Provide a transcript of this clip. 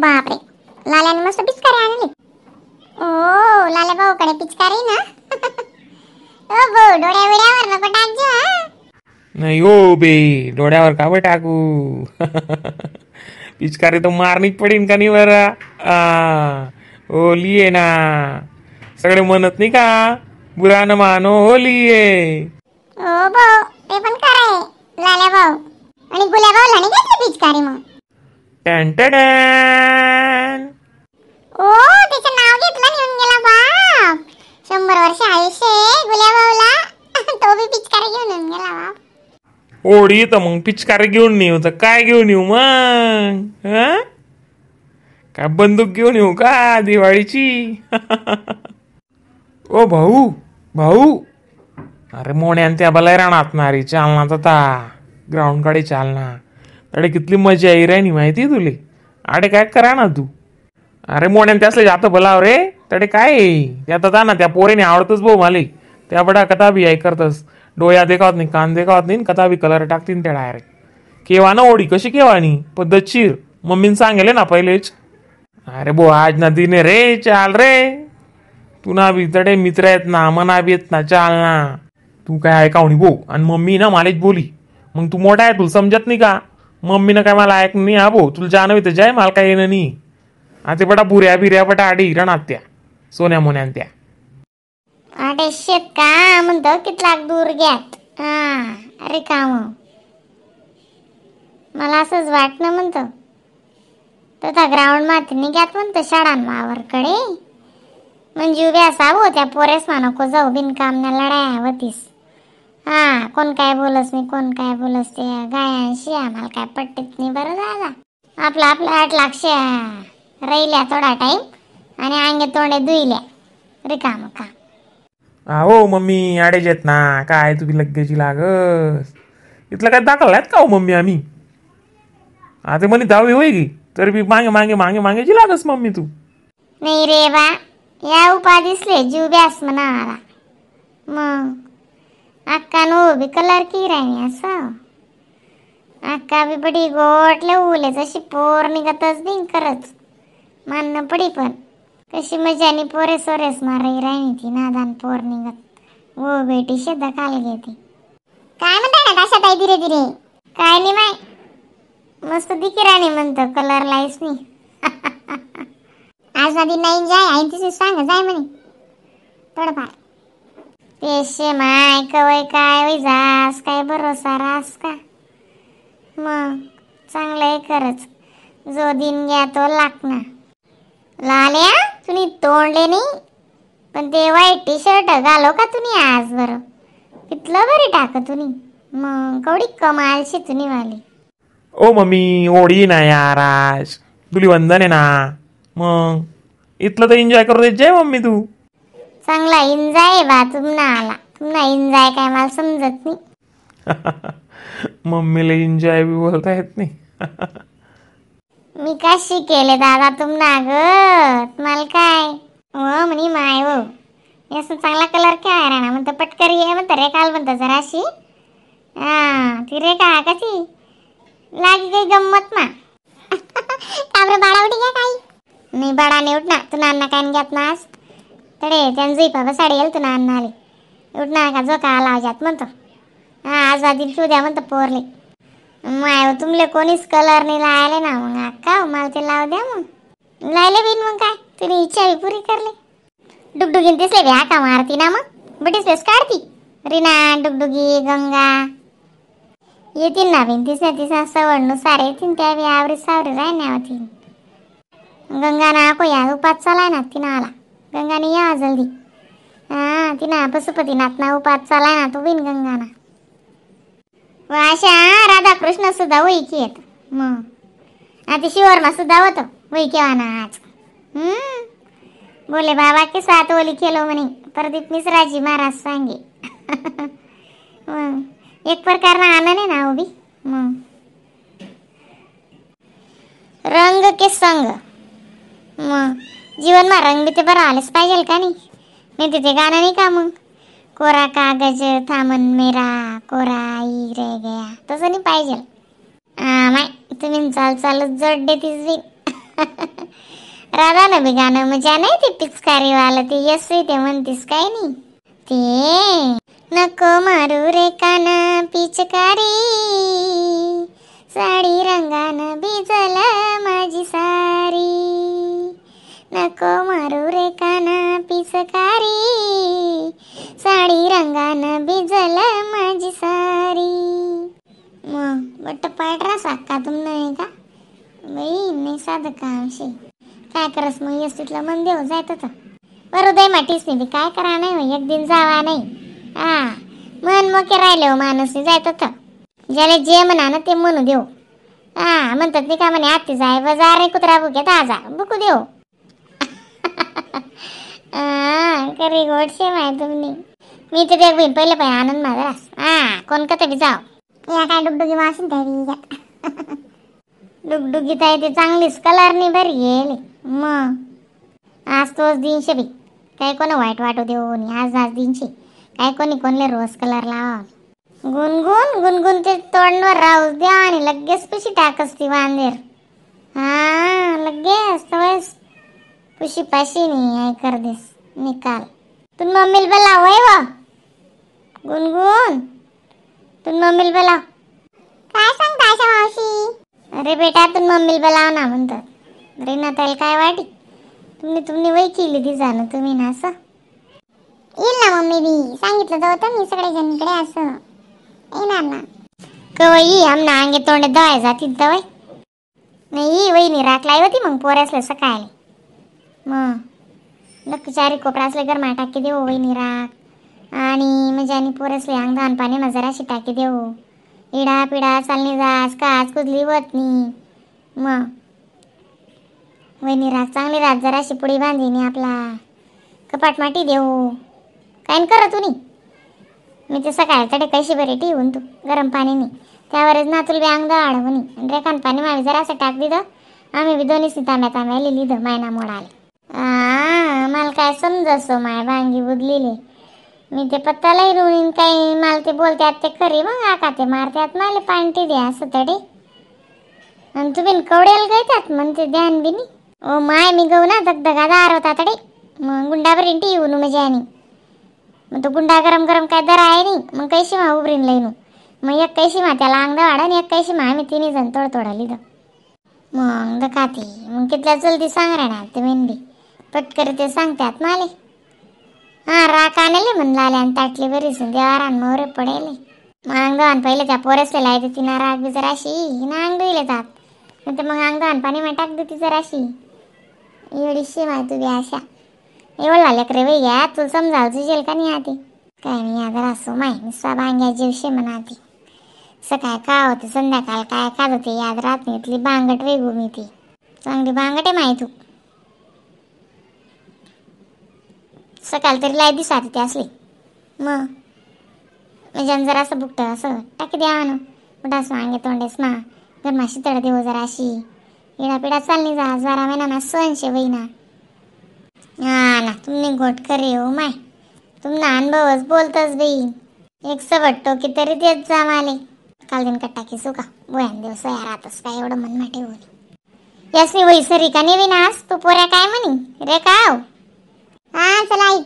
बापरे, लाल्याने मस्त पिचकारी आणली. ओ लाल्या भाऊकडे पिचकारी ना. ओ भाऊ, डोळ्या बिड्यावर नको टाकजो हा. नाही हो बे, डोळ्यावर का बं टाकू? पिचकारी तर मारणीच पडीन का नाही बरं? होली आहे ना, सगळे म्हणत नाही का बुरा न मानो होली आहे. ओ भाऊ, ते पण खरं आहे लाल्या भाऊ. आणि गुल्या भाऊला नाही घेतली पिचकारी मग? टन टन. ओ त्याचं नाव घेतलं नेऊन गेला बाप. 100 वर्ष आयुष्य आहे गुल्या भाऊला. तो बी पिचकारी घेऊन येऊन गेला बाप. ओढी तर मग पिचकारी घेऊन येऊ तर काय घेऊन येऊ मग? हं? काय बंदूक घेऊन येऊ का दिवाळीची? ओ भाऊ, भाऊ, अरे मोन्यान त्या बलाय रानात ना रे, चालना आता ग्राउंड कडे चालना. अरे कितली मजा येई रे नी माहिती तुले. अरे काय करा ना तू. अरे मोन्यान त्यासले जातं बोलाव रे. तडे काय त्या आता ना त्या पोरीने आवडतच भाऊ माले. त्या बडा कथा बी ऐ करतस, डोळ्या देखावत नाही, कान देखावत नाही, कथा बी कलर टाकतीन त्या डायरेक्ट. केव्हा ना ओढी कशी केव्हा पद्धतशीर मम्मीने सांगेले ना पहिलेच. अरे भो आज ना दिने रे, चाल रे. तू ना बी तडे मित्र आहेत ना, मना बी येत ना, चाल ना. तू काय ऐकावणी भो. आणि मम्मी ना मलाच बोली, मग तू मोठा आहे तुला समजत नाही का? मम्मीनं काय मला ऐक नाही हा भो, तुला जाणं तर जाय, मला काय येणं नाही. आता बडा बुऱ्या बिऱ्या बटा आडी रणात त्या सोन्या मोन्यान त्या. अरे शेत का म्हणतो कितलाक दूर घ्यात. हा अरे का मग मला असंच वाटणं म्हणतो तथा ग्राउंड माती नाही घ्यात म्हणतो शाळांमावरकडे. म्हणजे उभ्या असावं त्या पोरेस मा नको जाऊ बिनकामना लढाया होतीस. हा कोण काय बोलस नाही, कोण काय बोलस ते गायांशी आम्हाला काय पट्टीत नाही. बरं दादा, आपला आपला 8 लाख राहिल्या थोडा टाईम आणि अंगे तोंडे धुईल्या रिकाम काम. अहो मम्मी आडेच येत ना, काय तुम्ही लगेची लागस. इथलं काय दाखवलात का हो मम्मी? आम्ही आता म्हणे दहावी होई तरी बी मागे मागे मागे मागेची लागस मम्मी तू. नाही रे बा, या उपा दिसले जीव ब्यास म्हणा आला. मग अक्का नो बी कलर की राहिनी असं अक्का बी बडी गोटले उले जशी पोर निघतच नाही खरंच मानणं पडी. पण कशी मजानी पोरे सोरेस माराई राहिनी ती नादान पोर निघत. वो बेटी शेता काल घेते. काय म्हणताय ना कशा ताई धीरे धीरे? काय नाही माय, मस्त दिकी राणी म्हणतो कलर लाईस नाही. आज आधी नाही जाय आई तिथे सांग जाय म्हणे थोडंफार. पेशे माय कवय काय वय जास काय भरोसा रास का? मग चांगलं आहे खरंच, जो दिन घ्या तो लागणार. लाल्या तुम्ही तोंडले नाही पण ते white T shirt घालो का तुम्ही आज? बरं कितलं बरी टाक तुम्ही, मग कवडी कमालशी तुम्ही वाली. ओ मम्मी ओढी ना यार, आज धुलीवंदन आहे ना, मग इथलं तर एन्जॉय करू देत जाय मम्मी तू. चांगला एन्जॉय बा तुमना आला, तुमना एन्जॉय काय मला समजत नाही. मम्मीला एन्जॉय बी बोलता येत नाही. मी का शिकेले दादा तुमना ग, तुम्हाला काय हो म्हणे माय हो असं चांगला कलर काय राहणार म्हणतं पटकरी आहे म्हणतं रेखाल म्हणतं जराशी. हा ती रेखा कशी लागी काही गंमत मा. का बरं बाळा उठी घ्या काही नाही, बाळा नाही उठना तू नाना काय घेत ना आज तडे त्यांचं बाबा साडी येईल तू नाना आले उठना का जो का आला जात म्हणतो. हा आज आधी तू द्या म्हणतो पोरले. माय तुमले कोणीच कलर नाही लायले ना, मग अक्का मला ते लाव द्या मग लायले बिन मग काय तुम्ही इच्छा बी पुरी करले. डुगडुगीन दिसले बी हाका मारती ना मग बटीस काढती रीना डुगडुगी गंगा येतील ना बिन तिसण्या तिसण्या सवडनुसार येतील त्या बी आवरी सावरी राहण्या होती. गंगा ना को या उपात चालाय ना तिना आला गंगाने या जल्दी. हा तिना पशुपतीनाथ ना उपात चालाय ना तो बिन गंगाना व अशा राधाकृष्ण सुद्धा होई की येत मग आता शिवरमा सुद्धा होतो वही केव्हा ना आज. बोले बाबा के साथ ओली खेलो म्हणे प्रदीप मिश्राजी महाराज सांगे. मग एक प्रकार ना आनंद आहे ना उभी मग रंग के संग. मग जीवनमा रंग बी ते बरं आलेच पाहिजे का नाही? नाही तिथे गाणं नाही का मग कोरा कागज थामन मेरा कोरा आई रे गया, तसं नाही पाहिजे. माय तुम्ही चाल चालत जड देतीस बी. Radha न बी गाणं मजा नाही ते पिचकारी वाला ते यसवी ते म्हणतीस काय नाही ते नको मारू रे काना पिचकारी साडी रंगान भिजल माझी सारी नको मारू रे काना पिचकारी साडी रंगान भिजल माझी सारी. मग बट्ट पाडरा साक्का तुम नाही का बाई नाही साधं काम शे काय करस मग यस तिथलं मन देऊ जायत होतं बरं दे माटीस नाही काय करा नाही एक दिन जावा नाही हा मन मोके राहिले हो माणूस जायत होतं ज्याला जे म्हणा ना ते म्हणू देऊ हा म्हणतात नाही का म्हणे आत्ती जाय बाजार रे कुत्रा बुके ताजा बुकू देऊ. खरी गोडशे माय तुम्ही मी तर देख बहीण पहिले पाहिजे आनंद माझा हा कोण का तरी जाव या काय डुगडुगी मावशी तरी डुगडुगीत आहे ते चांगलीच कलर नाही बरी येईल मग आज तोच दिनशे बी काय कोणी वाईट वाटू देऊ नी आज आज दिनशे काय कोणी कोणले रोज कलर लावा गुणगुण गुणगुण ते तोंडवर राहू द्या आणि लगेच पिशी टाकस ती वांदेर हा लगेच तवस पुशी पाशी नाही कर देस निकाल. तू मम्मीला बोलाव वय व गुणगुण तू मम्मीला बोलाव. काय सांगता आशा मावशी? अरे बेटा तू मम्मीला बोलाव ना म्हणतात. अरे ना त्याला काय वाटी तुम्ही तुम्ही वय केली ती जाणं तुम्ही ना असं येईल ना मम्मी बी सांगितलं तर होतं मी सगळेजण इकडे असं येणार ना कवई आमना अंगे तोंडे दवाय जातील दवाई नाही वहिनी राखलाई होती मग पोऱ्यासले सकाळी मग लक्की चारी कोपरा असले गरमा टाकी देऊ वहिनी राख आणि म्हणजे आणि पोऱ्यासले अंग धान पाणी ना जराशी टाकी देऊ इडा पिडा चालणी जास काच कुजली होत नाही मग वहिनी राख चांगली रात जराशी पुडी बांधिनी आपला कपाट माटी देऊ काय कर तू नी मी ते सकाळी तडे कशी बरी ठेवून तू गरम पाणीनी त्यावरच ना तुला बी अंग दवाड म्हणी आणि रेखान पाणी मावी जरासं टाक दिलं आम्ही बी दोन्ही तांब्या तांब्या लिहिली the मायना मोडाले. मला काय समजसो माय भांगी बुदलेली मी ते पत्तालाही रुणीन काही मला ते बोलत्यात ते खरी मग आका ते मारत्यात मला पाणी द्या असं तडे आणि तुम्ही कवड्याला गयतात म्हणते ध्यान बी नी. ओ my मी गहू ना दगदगा दार होता तडे मग गुंडाभरीन टी येऊन म्हणजे आणि मग तो गुंडा गरम गरम काय दर आहे नाही मग कैशी मा उभरीन लईनू मग एक कैशी मा त्याला अंग वाढ आणि एक कैशी मा आम्ही तिन्ही जण तोड तोडा लिहिलं मग दखाती मग कितल्या जल्दी सांग राहणार ते मेनबी पटकरी ते सांगतात माले. हा राख आणले म्हणलं आले आणि ताटली बरीच देवारान मोरे पडेले मग अंगदवान पहिले त्या पोरेसले लायते तिना राग बी जराशी हिना अंग धुईले जात मग ते मग अंगदवान पाणी मग टाक देते जराशी एवढीशी माय तुझी आशा एवढा लेकरे बाई या तुला समजावं तुझेल का नाही आती काय नाही याद असो माय निस्सा बांग्या जीवशे म्हणाती सकाळ का होते संध्याकाळ काय खात होते याद राहत नाही इथली बांगट वेगू मी ती चांगली बांगट आहे माय तू सकाळ तरी लाय दिसात ते असली मग म्हणजे जरा असं बुकटं असं टाकी द्या ना कुठं वांगे तोंडेस मा गरमा शितळ देऊ जराशी इडा पिडा चालणी जा जरा महिना ना सहनशे बहिणा. हा ना तुम्ही गोट करे हो माय तुमना अनुभवच बोलतच बाई एक सबट टोकी तरी देत जा माले काल दिन कट्टा किसू का बोयान दिवस या राहतस काय एवढं मन माटे होईल यासनी वही सरी का नेवी ना आज तू पोऱ्या काय म्हणी रे काव. हा चला आई.